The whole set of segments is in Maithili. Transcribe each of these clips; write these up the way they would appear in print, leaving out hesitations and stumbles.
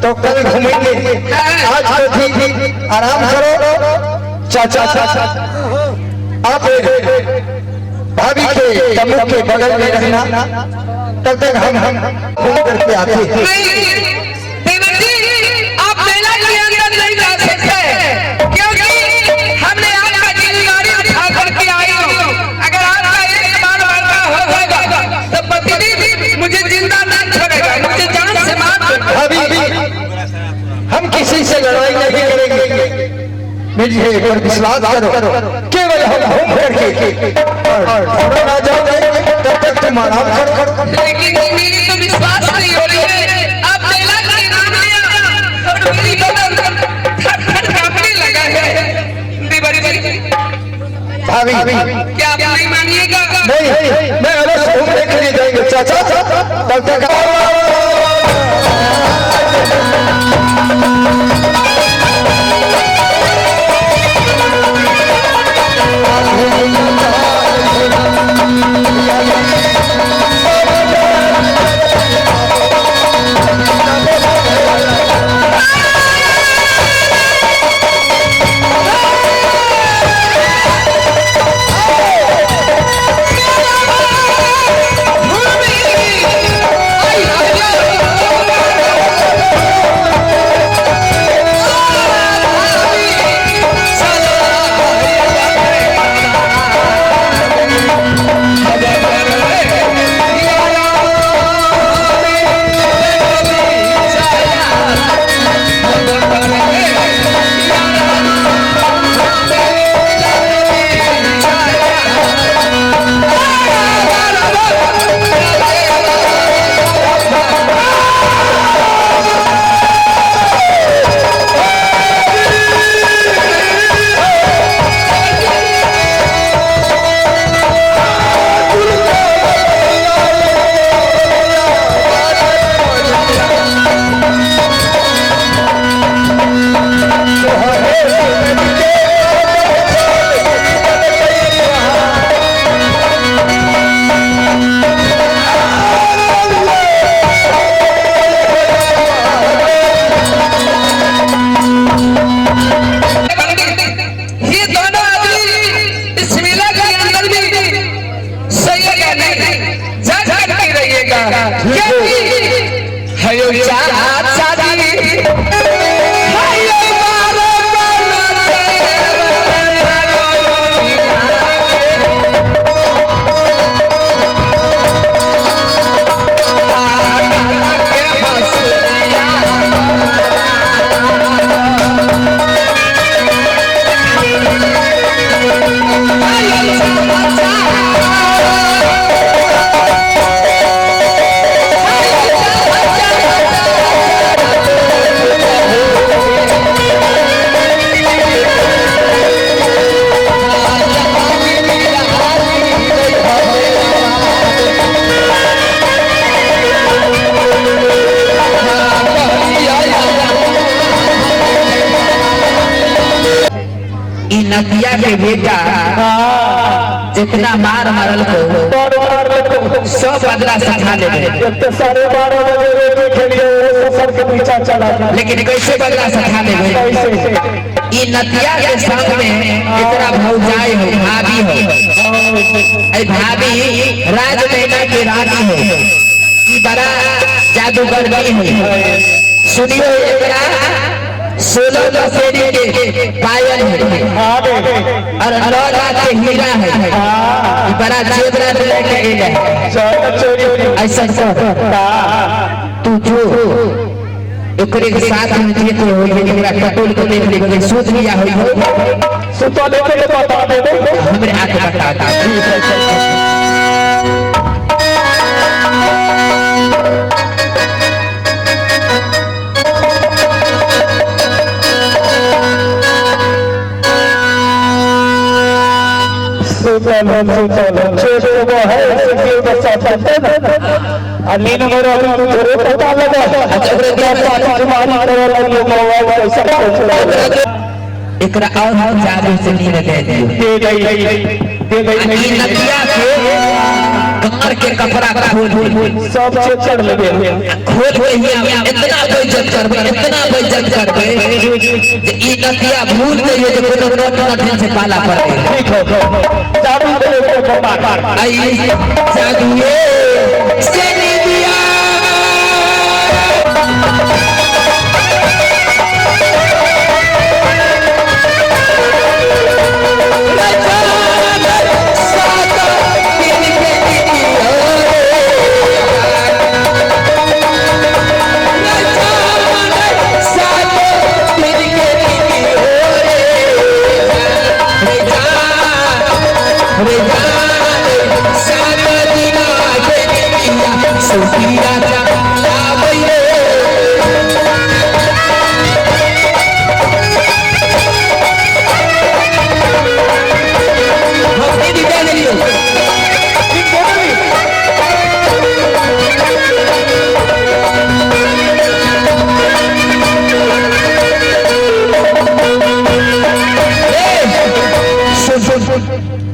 तो कल घूमेंगे, आज तो ठीक आराम करो। चाचा आप भाभी के तम्बू के बगल में रहना, तब तक हम घूम करके आते हैं। देवर जी आप मेला के अंदर नहीं जा सकते क्योंकि हमने आपका जिम्मेदारी उठा करके आई हूँ। अगर आपका एक बार वादा हो जाएगा तो पति मुझे जिंदा नहीं छोड़ेगा, मुझे जान से मार देगा। भाभी हम किसी से लड़ाई नहीं करेंगे, मुझे पर विश्वास करो, केवल हम घूम करके और ना जाओ तब तक तुम आराम करो। लेकिन मेरी तो विश्वास नहीं हो रही है, आप मेला का नाम लिया और मेरी बदन थर थर कांपने लगा है। देवर जी भाभी क्या आप नहीं मानिएगा? नहीं, मैं अवश्य घूमने के लिए जाएंगे चाचा, तब तक आई जी, हयो चाचा जी, हयो बारो नदिया के बेटा जितना मार मारल को सब बदला सधा ले। 12:30 बजे रोटी खेलिए ससुर के पीछा चला, लेकिन कैसे बदला सधा ले? ई नदिया के संग में इतना भौजाई हो, भाभी हो, ऐ भाभी राज महीना के रानी हो, ई बड़ा जादूगर भी हो। सुनियो, एकरा 16 दशहरी के पायल है और 9 लाख के हीरा है, बड़ा जेवरा लेके आइले। ऐसा तू जो एकरे के साथ में जेते हो, एकरा टटोल के देख ले, सोच लिया हो सुतो लेके बता दे, हमरे आके बता दे। एकरा और जादू से नींद दे दियो। नदिया के कमर के कपड़ा खोल सब चेक कर लेबे, खोल के ही इतना बेइज्जत करबे, इतना बेइज्जत करबे जे ई नदिया भूल गई जे कोनो नोट नथिन से पाला पड़े। ठीक हो, जादू दे के बात आई जादूए से निदिया।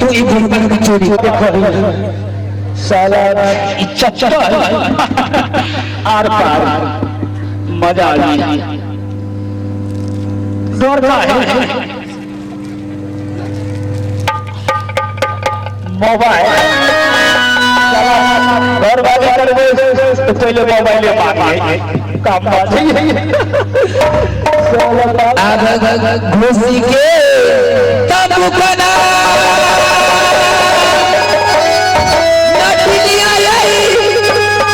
तू ई बुढ़बा के चोरी साला चप्पल are पार मजा आ गई। डर का है मोबाइल, घर वाले करबे तो पहले मोबाइल मांगे काम बात। अब घुसी के तब बना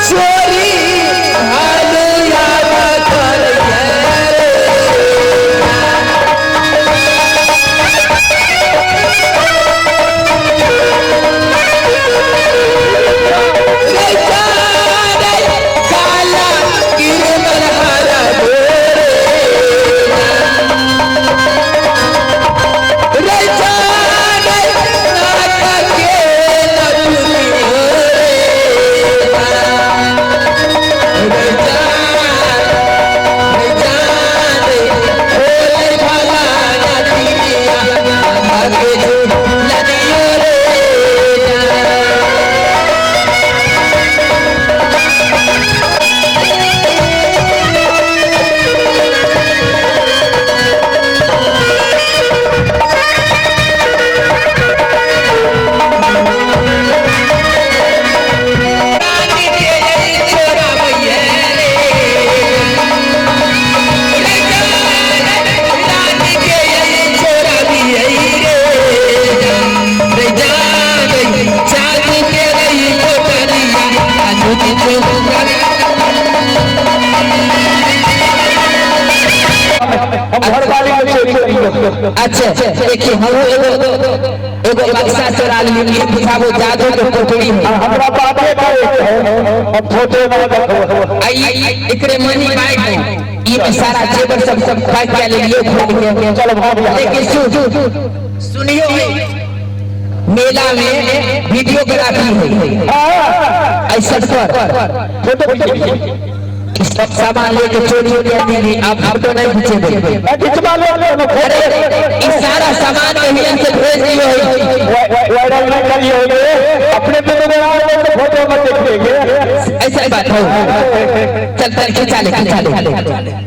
चोरी हाल याद कर। काला अच्छा देखिए, हम एगो एगो बक्सा चोरा ली, बुझाबो जादू के पोटरी है। हमरा बापे का एक है, अब फोटो ना देखो। आई एकरे मनी बैग है, ई में सारा जेवर सब सब पैक कर लिए खोल के। चलो भाभी। लेकिन सुनियो, मेला में वीडियोग्राफी है। हाँ। ऐसा पर फोटो खींच। सब सामान लेके चोरी हो गया दीदी, आप फोटो नहीं खींचेंगे। खिंचवा लो ना। अरे फोटो। इस सारा सामान कहीं से भेज दियो है। वायरल नहीं करिए, अपने पे तो फोटो मत देखेंगे। ऐसा बात हो, चल चल, खिंचा ले, खिंचा ले।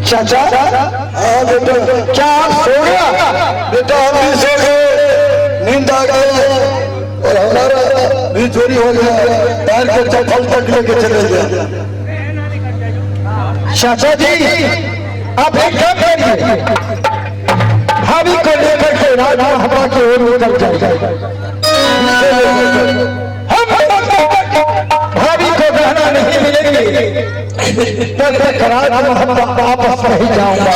चाचा। हाँ बेटा। क्या आप सो गया? बेटा, हम भी सो गए, नींद आ गई और हमारा भी चोरी हो गया, पैर के चप्पल तक लेके चले गए। चाचा जी, आप एक काम करिए, भाभी को लेकर के राज हवा की ओर निकल जाए। हम भाभी को गहना नहीं मिलेंगे तब तक राज मोहब्बत वापस नहीं जाऊंगा।